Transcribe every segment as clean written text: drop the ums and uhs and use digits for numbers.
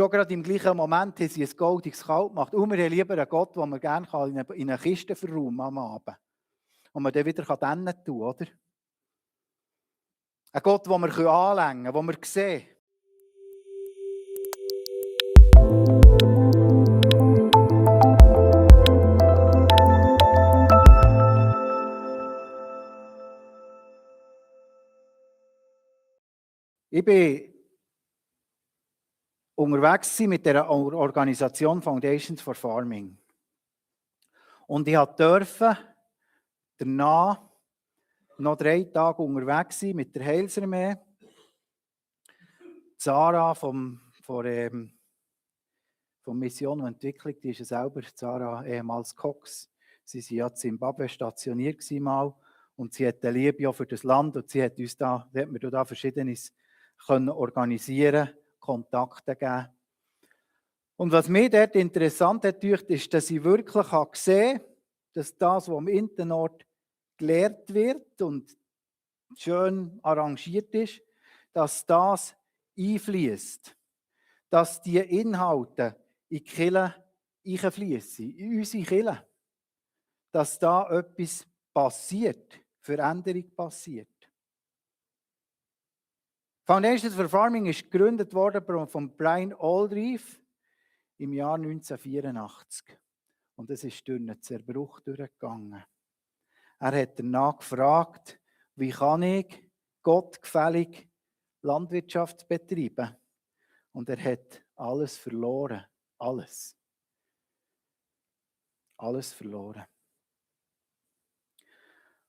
schon gerade im gleichen Moment haben sie ein goldiges Kalb gemacht. Und wir haben lieber einen Gott, den man gerne in eine Kiste verräumen am Abend. Und man dann wieder tun kann, oder? Ein Gott, den wir anlängen können, den wir sehen. Ich bin unterwegs mit der Organisation Foundations for Farming. Und ich durfte danach noch 3 Tage unterwegs sein mit der Heilsarmee. Sarah vom Mission und Entwicklung, die ist ja selber, Sarah ehemals Cox. Sie waren ja in Zimbabwe stationiert mal und sie hat eine Liebe auch für das Land und sie hat uns da Verschiedenes können organisieren, Kontakte geben. Und was mich dort interessant hat, ist, dass ich wirklich gesehen habe, dass das, was am Internort gelehrt wird und schön arrangiert ist, dass das einfließt, dass die Inhalte in die Kirche einfließen, in unsere Kirche, dass da etwas passiert, Veränderung passiert. Foundations for Farming ist gegründet worden von Brian Aldreife im Jahr 1984. Und es ist durch einen Zerbruch durchgegangen. Er hat danach gefragt, wie kann ich gottgefällig Landwirtschaft betreiben? Und er hat alles verloren. Alles. Alles verloren.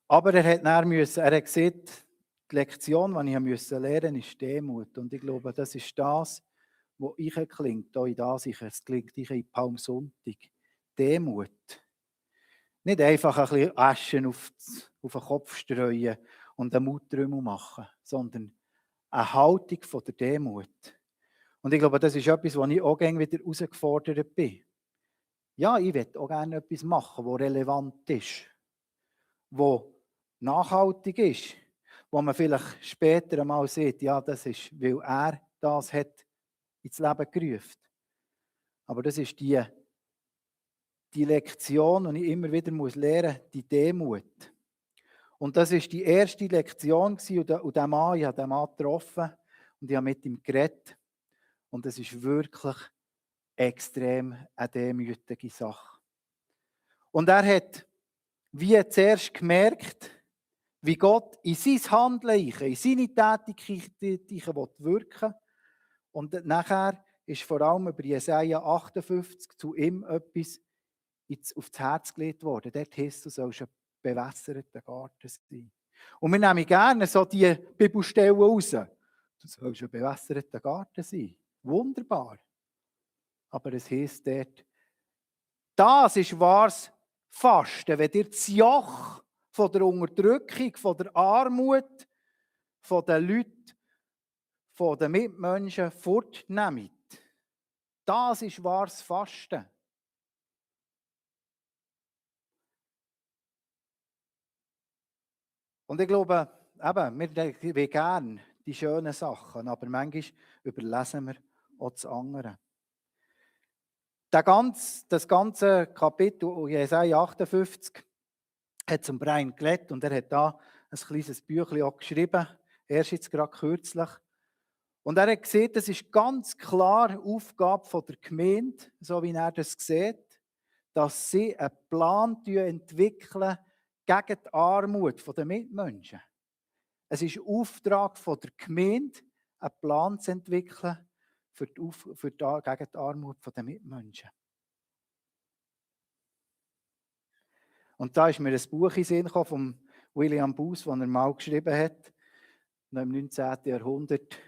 Aber er hat gesagt, die Lektion, die ich lernen musste, ist Demut. Und ich glaube, das ist das, was klingt, auch in das, es klingt in Palmsonntag. Demut. Nicht einfach ein bisschen Asche auf den Kopf streuen und einen Muttrümmel machen, sondern eine Haltung von der Demut. Und ich glaube, das ist etwas, wo ich auch gerne wieder herausgefordert bin. Ja, ich will auch gerne etwas machen, das relevant ist, das nachhaltig ist, wo man vielleicht später einmal sieht, ja, das ist, weil er das hat ins Leben gerufen. Aber das ist die Lektion, die ich immer wieder lernen muss, die Demut. Und das war die erste Lektion und ich habe den Mann getroffen und ich habe mit ihm geredet. Und es ist wirklich extrem eine demütige Sache. Und er hat wie zuerst gemerkt, wie Gott in sein Handeln, in seine Tätigkeit wirken will. Und nachher ist vor allem über Jesaja 58 zu ihm etwas aufs Herz gelegt worden. Dort heisst, du sollst ein bewässerter Garten sein. Und wir nehmen gerne so die Bibelstellen raus. Du sollst ein bewässerter Garten sein. Wunderbar. Aber es heisst dort, das ist wahres Fasten, wenn ihr das Joch von der Unterdrückung, von der Armut, von den Leuten, von den Mitmenschen fortnehmt. Das ist wahres Fasten. Und ich glaube, eben, wir wollen gerne die schönen Sachen, aber manchmal überlesen wir auch das andere. Das ganze Kapitel Jesaja 58 hat zum Brian geredet und er hat da ein kleines Büchlein auch geschrieben, erst jetzt gerade kürzlich. Und er hat gesehen, das ist ganz klar Aufgabe der Gemeinde, so wie er das sieht, dass sie einen Plan entwickeln gegen die Armut der Mitmenschen. Es ist Auftrag der Gemeinde, einen Plan zu entwickeln gegen die Armut der Mitmenschen. Und da ist mir ein Buch in den Sinn gekommen von William Booth, das er mal geschrieben hat, im 19. Jahrhundert,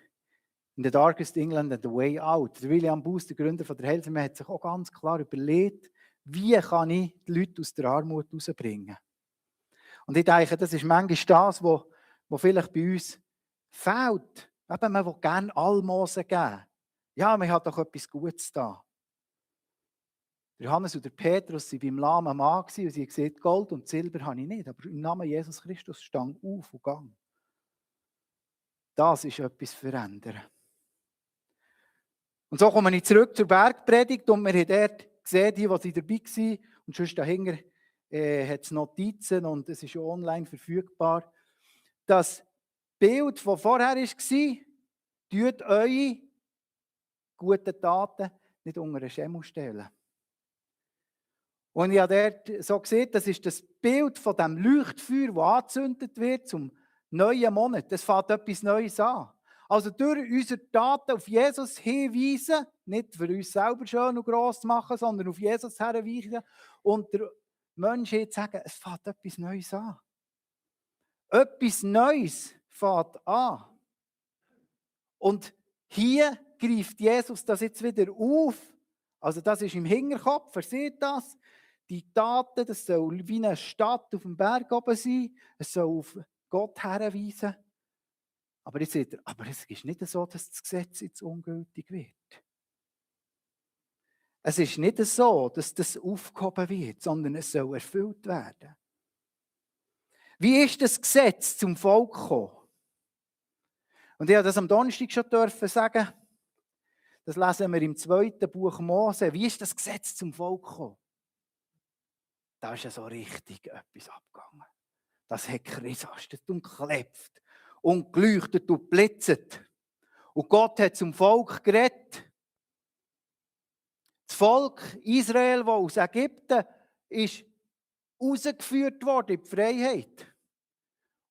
In the Darkest England and the Way Out. Der William Booth, der Gründer der Heilsarmee, hat sich auch ganz klar überlegt, wie kann ich die Leute aus der Armut herausbringen. Und ich denke, das ist manchmal das, was vielleicht bei uns fehlt. Eben, man will gerne Almosen geben. Ja, man hat doch etwas Gutes da. Johannes und der Petrus waren beim lahmen Mann und sie haben gesagt, Gold und Silber habe ich nicht, aber im Namen Jesus Christus stang auf und gang. Das ist etwas verändern. Und so komme ich zurück zur Bergpredigt und wir haben dort gesehen, die dabei waren, und sonst dahinter hat es Notizen und es ist online verfügbar. Das Bild, das vorher war, tut eure guten Taten nicht unter einen Schemel stellen. Und ich habe dort so gesehen, das ist das Bild von dem Leuchtfeuer, das angezündet wird zum neuen Monat. Das fängt etwas Neues an. Also durch unsere Taten auf Jesus hinweisen, nicht für uns selber schön und gross machen, sondern auf Jesus hinweisen und der Mensch jetzt sagen, es fängt etwas Neues an. Etwas Neues fängt an. Und hier greift Jesus das jetzt wieder auf. Also das ist im Hinterkopf, versteht das? Die Taten, das soll wie eine Stadt auf dem Berg oben sein. Es soll auf Gott hinweisen. Aber jetzt sagt er, aber es ist nicht so, dass das Gesetz jetzt ungültig wird. Es ist nicht so, dass das aufgehoben wird, sondern es soll erfüllt werden. Wie ist das Gesetz zum Volk gekommen? Und ich durfte das am Donnerstag schon sagen. Das lesen wir im 2. Buch Mose. Wie ist das Gesetz zum Volk gekommen? Da ist ja so richtig etwas abgegangen. Das hat krisastet und geklebt und geleuchtet und blitzet. Und Gott hat zum Volk geredet. Das Volk Israel, das aus Ägypten ist rausgeführt worden in die Freiheit.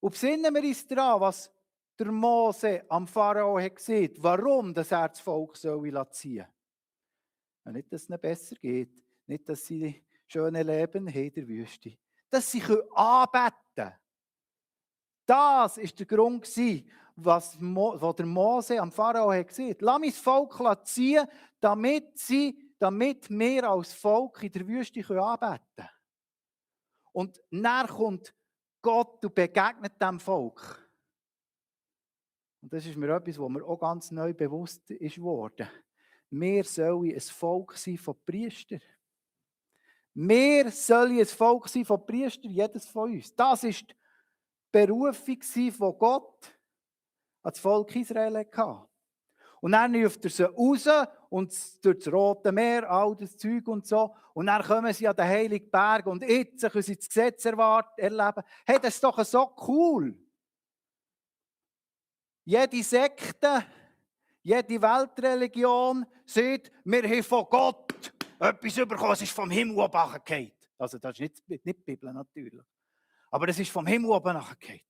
Und besinnen wir uns daran, was der Mose am Pharao hat gesehen, warum er das Volk ziehen soll. Ja, nicht, dass es ihnen besser geht, nicht, dass sie schöne Leben haben in der Wüste, dass sie anbeten können. Das war der Grund, was der Mose am Pharao hat gesehen. Lass mein Volk ziehen, damit wir als Volk in der Wüste anbeten können. Und dann kommt Gott und begegnet dem Volk. Und das ist mir etwas, was mir auch ganz neu bewusst ist worden. Wir sollen ein Volk sein von Priestern. Wir sollen ein Volk sein von Priestern, jedes von uns. Das ist die Berufung, die Gott an das Volk Israel hatte. Und dann ruft er sie raus und durch das Rote Meer, all das Zeug und so. Und dann kommen sie an den Heiligen Berg und jetzt können sie das Gesetz erleben. Hey, das ist doch so cool. Jede Sekte, jede Weltreligion sagt, wir haben von Gott etwas bekommen, es ist vom Himmel oben runtergefallen. Also das ist nicht die Bibel natürlich. Aber es ist vom Himmel oben runtergefallen.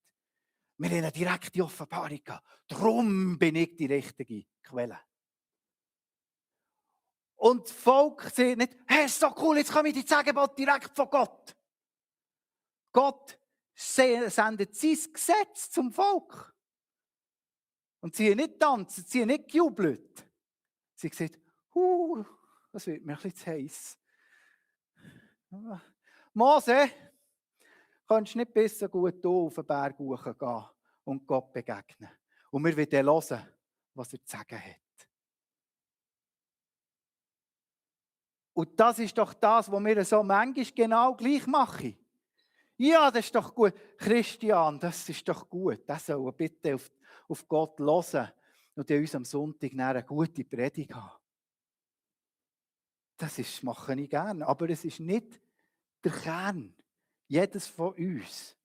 Wir haben eine direkte Offenbarung gehabt. Darum bin ich die richtige Quelle. Und das Volk sagt nicht, hey, ist so cool, jetzt komme ich die Angebot direkt von Gott. Gott sendet sein Gesetz zum Volk. Und sie haben nicht getanzt, sie haben nicht gejubelt. Sie haben gesagt, das wird mir ein bisschen zu heiß. Mose, kannst du nicht besser gut auf den Berg hochgehen und Gott begegnen? Und wir werden hören, was er zu sagen hat. Und das ist doch das, was wir so manchmal genau gleich machen. Ja, das ist doch gut. Christian, das ist doch gut. Das soll bitte auf Gott hören und an uns am Sonntag eine gute Predigt haben. Das mache ich gerne, aber es ist nicht der Kern. Jedes von uns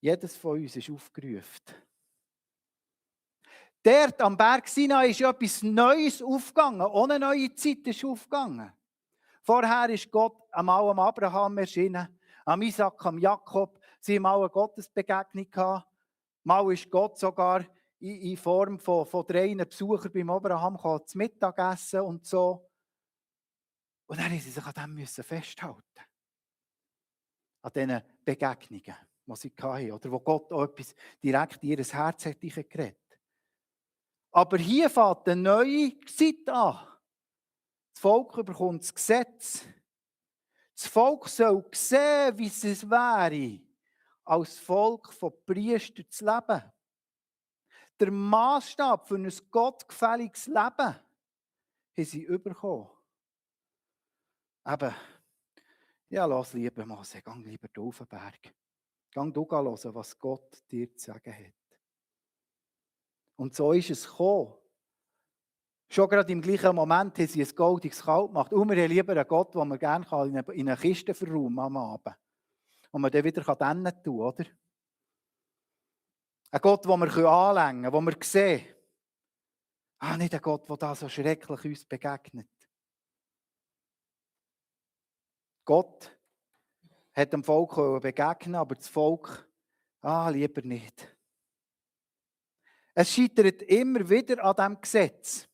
ist aufgerufen. Dort am Berg Sinai ist etwas Neues aufgegangen. Ohne neue Zeit ist aufgegangen. Vorher ist Gott einmal am Abraham erschienen, am Isaac, am Jakob. Sie haben mal eine Gottesbegegnung gehabt. Mal ist Gott sogar in Form von 3 Besuchern beim Abraham zu Mittag essen und so. Und dann mussten sie sich an dem festhalten. An diesen Begegnungen, die sie hatten. Oder wo Gott auch etwas direkt in ihr Herz hat geredet. Aber hier fängt eine neue Zeit an. Das Volk bekommt das Gesetz. Das Volk soll sehen, wie es wäre, als Volk von Priestern zu leben. Der Maßstab für ein gottgefälliges Leben haben sie bekommen. Eben, ja, lass lieber Mose, geh lieber auf den Berg. Geh du hören, was Gott dir zu sagen hat. Und so ist es gekommen. Schon gerade im gleichen Moment haben sie ein goldiges Kalb gemacht. Und wir haben lieber einen Gott, den man gerne in eine Kiste verräumen kann am Abend. Und man dann wieder tun kann, oder? Ein Gott, den wir anlängen können, den wir sehen. Nicht ein Gott, der da so schrecklich uns begegnet. Gott hat dem Volk begegnen, aber das Volk, lieber nicht. Es scheitert immer wieder an diesem Gesetz.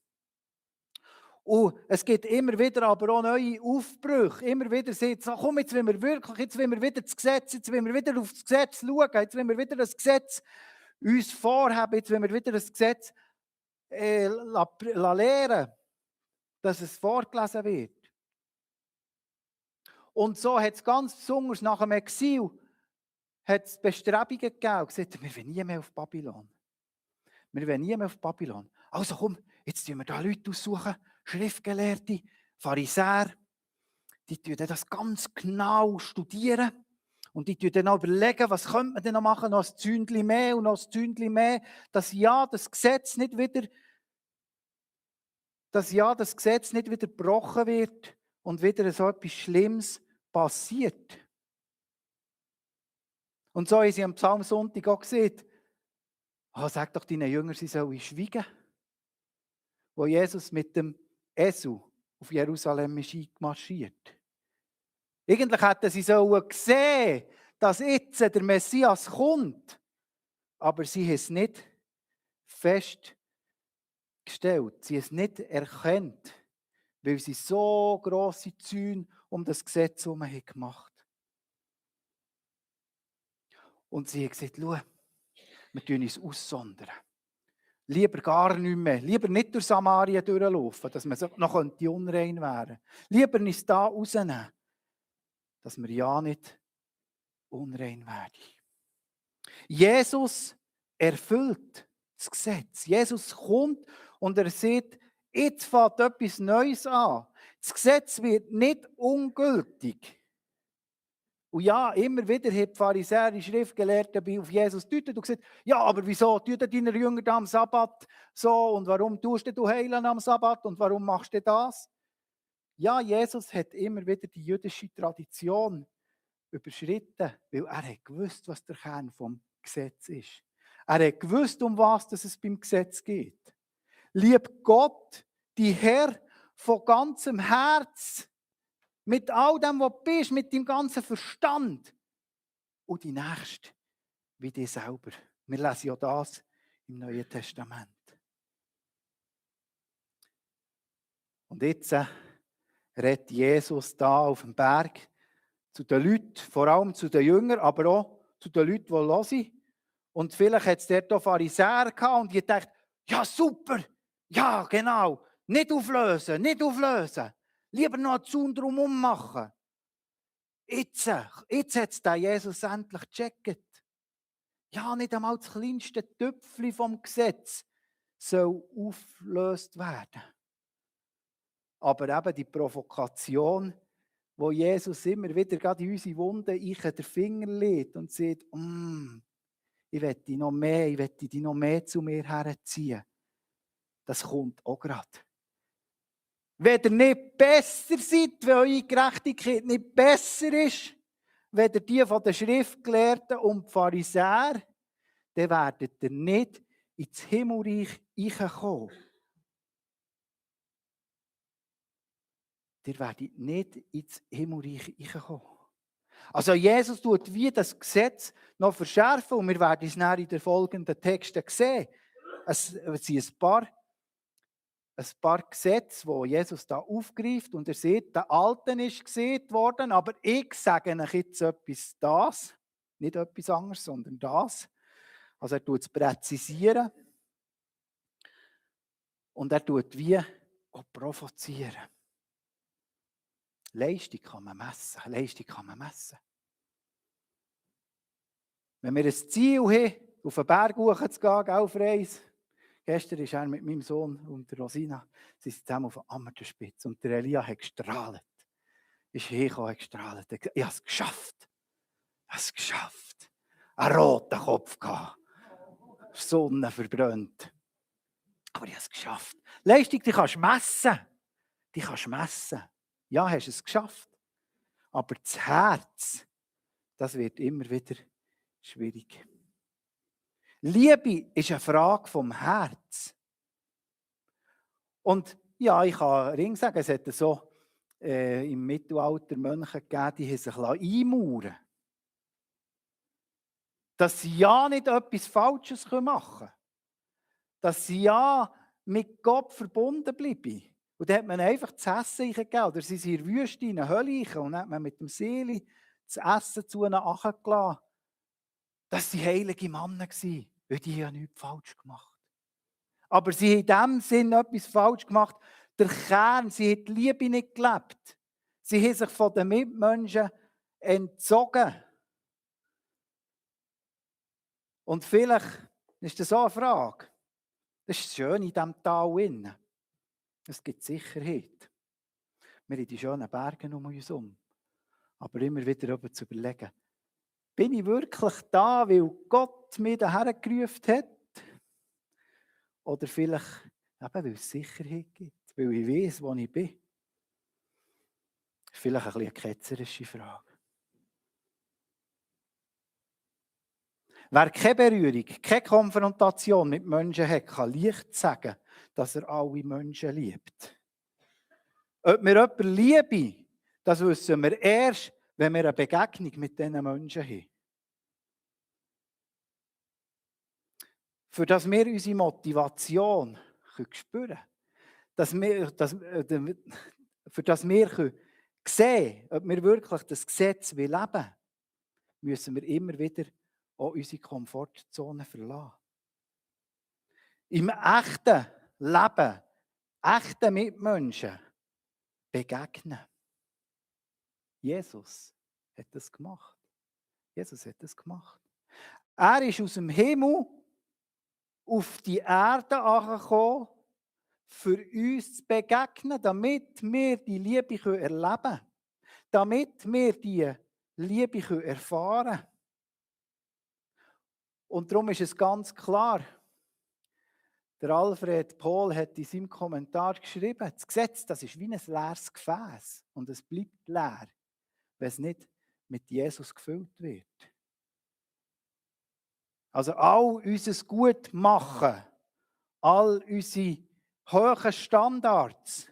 Und es gibt immer wieder aber auch neue Aufbrüche. Immer wieder sagt es, komm, jetzt wollen wir wieder das Gesetz, jetzt wollen wir wieder auf das Gesetz schauen, jetzt wollen wir wieder das Gesetz uns vorhaben, jetzt wollen wir wieder das Gesetz lehren, dass es vorgelesen wird. Und so hat es ganz besonders nach dem Exil hat es Bestrebungen gegeben und gesagt, wir wollen nie mehr auf Babylon. Wir wollen nie mehr auf Babylon. Also komm, jetzt suchen wir da Leute aussuchen, Schriftgelehrte, Pharisäer, die das ganz genau studieren und die dann auch überlegen, was könnte man denn noch machen, noch ein Zündchen mehr und noch ein Zündchen mehr, dass das Gesetz nicht wieder gebrochen wird und wieder so etwas Schlimmes passiert. Und so haben sie am Psalmsonntag auch gesagt, sag doch deinen Jüngern, sie sollen schweigen. Wo Jesus mit dem Esel auf Jerusalem ist einmarschiert. Eigentlich hätten sie sehen, dass jetzt der Messias kommt. Aber sie haben es nicht festgestellt. Sie haben es nicht erkannt, weil sie so grosse Zäune um das Gesetz herum gemacht haben. Und sie haben gesagt, schau, wir tun uns aussondern. Lieber gar nicht mehr. Lieber nicht durch Samaria durchlaufen, dass man noch unrein werden könnte. Lieber uns da rausnehmen, dass wir ja nicht unrein werden. Jesus erfüllt das Gesetz. Jesus kommt und er sagt, jetzt fängt etwas Neues an. Das Gesetz wird nicht ungültig. Und ja, immer wieder haben die Pharisäer, die Schriftgelehrten auf Jesus gedeutet und gesagt, ja, aber wieso tun deine Jünger da am Sabbat so und warum tust du heilen am Sabbat und warum machst du das? Ja, Jesus hat immer wieder die jüdische Tradition überschritten, weil er hat gewusst, was der Kern vom Gesetz ist. Er hat gewusst, um was es beim Gesetz geht. Lieb Gott, die Herr, von ganzem Herz, mit all dem, was du bist, mit deinem ganzen Verstand. Und die Nächste wie dich selber. Wir lesen ja das im Neuen Testament. Und jetzt redet Jesus da auf dem Berg zu den Leuten, vor allem zu den Jüngern, aber auch zu den Leuten, die hören. Und vielleicht hat es dort auch Pharisäer gehabt und die dachten, ja super, ja genau, nicht auflösen. Lieber noch einen Zaun drumherum machen. Jetzt hat es den Jesus endlich gecheckt. Ja, nicht einmal das kleinste Töpfchen vom Gesetz soll aufgelöst werden. Aber eben die Provokation, wo Jesus immer wieder gerade in unsere Wunden den Finger legt und sagt, ich will dich noch mehr zu mir herziehen. Das kommt auch gerade. Wenn ihr nicht besser seid, wenn eure Gerechtigkeit nicht besser ist, weder die von den Schriftgelehrten und den Pharisäern, dann werdet ihr nicht ins Himmelreich hineinkommen. Ihr werdet nicht ins Himmelreich hineinkommen. Also Jesus tut wie das Gesetz noch verschärfen und wir werden es nachher in den folgenden Texten sehen. Es sind ein paar Gesetze, die Jesus da aufgreift und er sieht, der Alten ist gesehen worden, aber ich sage euch jetzt das, nicht etwas anderes, sondern das. Also er tut es präzisieren und er tut wie auch provozieren. Leistung kann man messen. Wenn wir ein Ziel haben, auf den Berg hoch zu gehen, auf Reis. Gestern ist er mit meinem Sohn und der Rosina, sie sind zusammen auf der Ammerterspitze und der Elia hat gestrahlt. Ist hingekommen, hat gestrahlt. Ich habe es geschafft. Einen roten Kopf gehabt. Sonne verbrannt. aber ich habe es geschafft. Leistung, die kannst du messen. Die kannst du messen. Ja, hast du es geschafft. Aber das Herz, das wird immer wieder schwierig. Liebe ist eine Frage vom Herz. Und ja, ich kann Ring sagen, es hat so im Mittelalter Mönche gegeben, die haben sich einmauern lassen. Dass sie ja nicht etwas Falsches machen können. Dass sie ja mit Gott verbunden bleiben. Und dann hat man einfach das Essen gegeben. Oder sie sind in der Wüste in eine Hölle und dann hat man mit dem Seeli das Essen zu ihnen nachgelassen. Das waren heilige Männer, weil die ja nichts falsch gemacht. Aber sie haben in dem Sinn etwas falsch gemacht. Der Kern, sie haben die Liebe nicht gelebt. Sie haben sich von den Mitmenschen entzogen. Und vielleicht ist das auch eine Frage. Das ist schön in diesem Tal innen. Es gibt Sicherheit. Wir haben die schönen Berge um uns herum. Aber immer wieder zu überlegen, bin ich wirklich da, weil Gott mich daher gerufen hat? Oder vielleicht eben, weil es Sicherheit gibt, weil ich weiß, wo ich bin? Das ist vielleicht eine ketzerische Frage. Wer keine Berührung, keine Konfrontation mit Menschen hat, kann leicht sagen, dass er alle Menschen liebt. Ob wir jemanden lieben, das wissen wir erst, wenn wir eine Begegnung mit diesen Menschen haben. Für das wir unsere Motivation spüren können, für das wir sehen können, ob wir wirklich das Gesetz leben wollen, müssen wir immer wieder auch unsere Komfortzone verlassen. Im echten Leben, echten Mitmenschen begegnen. Jesus hat das gemacht. Jesus hat das gemacht. Er ist aus dem Himmel auf die Erde angekommen, für uns zu begegnen, damit wir die Liebe erleben können. Damit wir die Liebe erfahren können. Und darum ist es ganz klar, der Alfred Pohl hat in seinem Kommentar geschrieben, das Gesetz, das ist wie ein leeres Gefäß und es bleibt leer, wenn es nicht mit Jesus gefüllt wird. Also all unser Gutmachen, all unsere hohen Standards,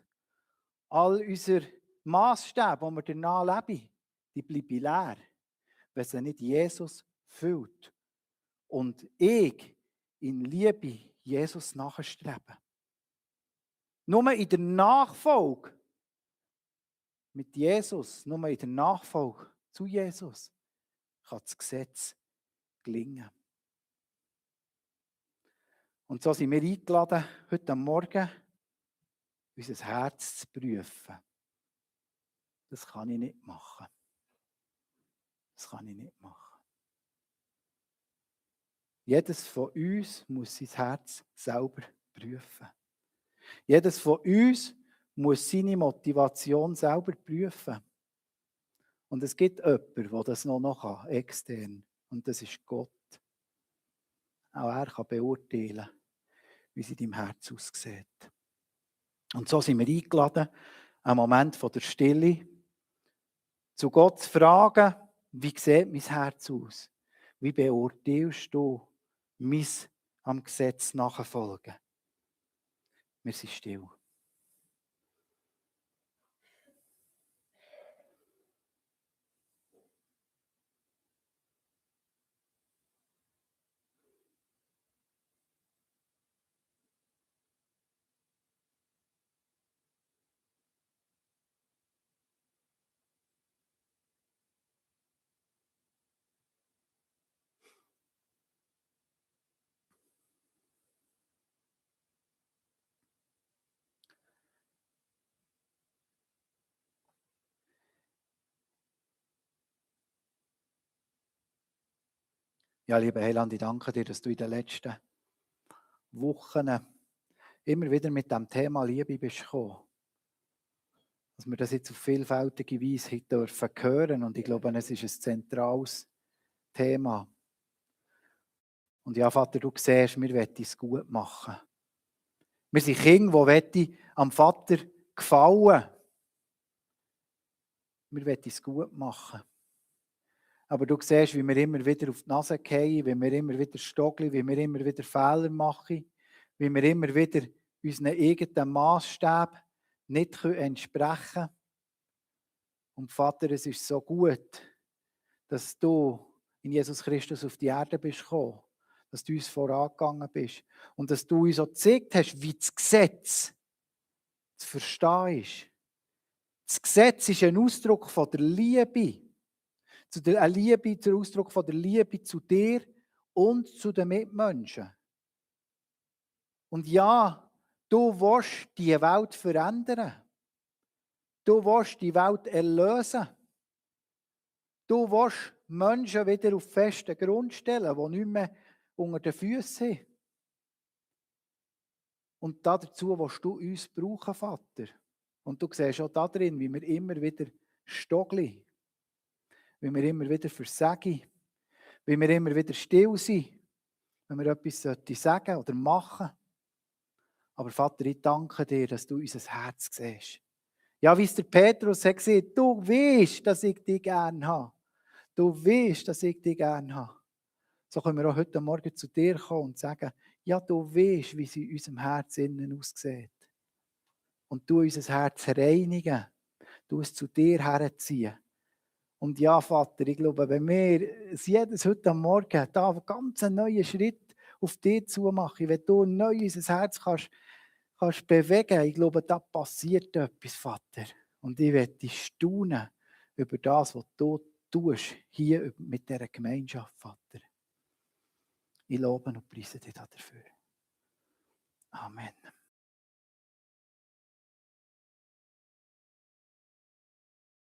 all unsere Maßstäbe, die wir danach leben, die bleiben leer, wenn sie nicht Jesus füllt. Und ich in Liebe Jesus nachstreben. Nur in der Nachfolge mit Jesus, nur in der Nachfolge zu Jesus, kann das Gesetz gelingen. Und so sind wir eingeladen, heute Morgen unser Herz zu prüfen. Das kann ich nicht machen. Das kann ich nicht machen. Jedes von uns muss sein Herz selber prüfen. Jedes von uns muss seine Motivation selber prüfen. Und es gibt jemanden, der das noch kann, extern. Und das ist Gott. Auch er kann beurteilen, wie es in deinem Herz aussieht. Und so sind wir eingeladen, einen Moment der Stille, zu Gott zu fragen, wie sieht mein Herz aus? Wie beurteilst du mein am Gesetz nachfolgen? Wir sind still. Ja, lieber Heiland, ich danke dir, dass du in den letzten Wochen immer wieder mit dem Thema Liebe bist gekommen. Dass wir das jetzt auf vielfältige Weise hören dürfen. Und ich glaube, es ist ein zentrales Thema. Und ja, Vater, du siehst, wir wollen es gut machen. Wir sind Kinder, die am Vater gefallen. Wir wollen es gut machen. Aber du siehst, wie wir immer wieder auf die Nase fallen, wie wir immer wieder stockeln, wie wir immer wieder Fehler machen, wie wir immer wieder unseren eigenen Maßstäben nicht entsprechen können. Und Vater, es ist so gut, dass du in Jesus Christus auf die Erde bist gekommen, dass du uns vorangegangen bist und dass du uns auch gezeigt hast, wie das Gesetz zu verstehen ist. Das Gesetz ist ein Ausdruck von der Liebe. Der Ausdruck von der Liebe zu dir und zu den Mitmenschen. Und ja, du willst die Welt verändern. Du willst die Welt erlösen. Du willst Menschen wieder auf festen Grund stellen, die nicht mehr unter den Füßen sind. Und dazu willst du uns brauchen, Vater. Und du siehst auch darin, wie wir immer wieder stoggeln, wie wir immer wieder versagen, wie wir immer wieder still sind, wenn wir etwas sagen oder machen. Aber Vater, ich danke dir, dass du unser Herz siehst. Ja, wie es der Petrus hat gesagt, du weißt, dass ich dich gerne habe. Du weißt, dass ich dich gerne habe. So können wir auch heute Morgen zu dir kommen und sagen, ja, du weißt, wie es in unserem Herz innen aussieht. Und du unser Herz reinigen, du es zu dir herziehen. Und ja, Vater, ich glaube, wenn wir jedes heute Morgen da einen ganz neuen Schritt auf dich zu machen, wenn du neu unser Herz kannst bewegen, ich glaube, da passiert etwas, Vater. Und ich werde staunen über das, was du tust, hier mit dieser Gemeinschaft, Vater. Ich lobe und preise dich dafür. Amen.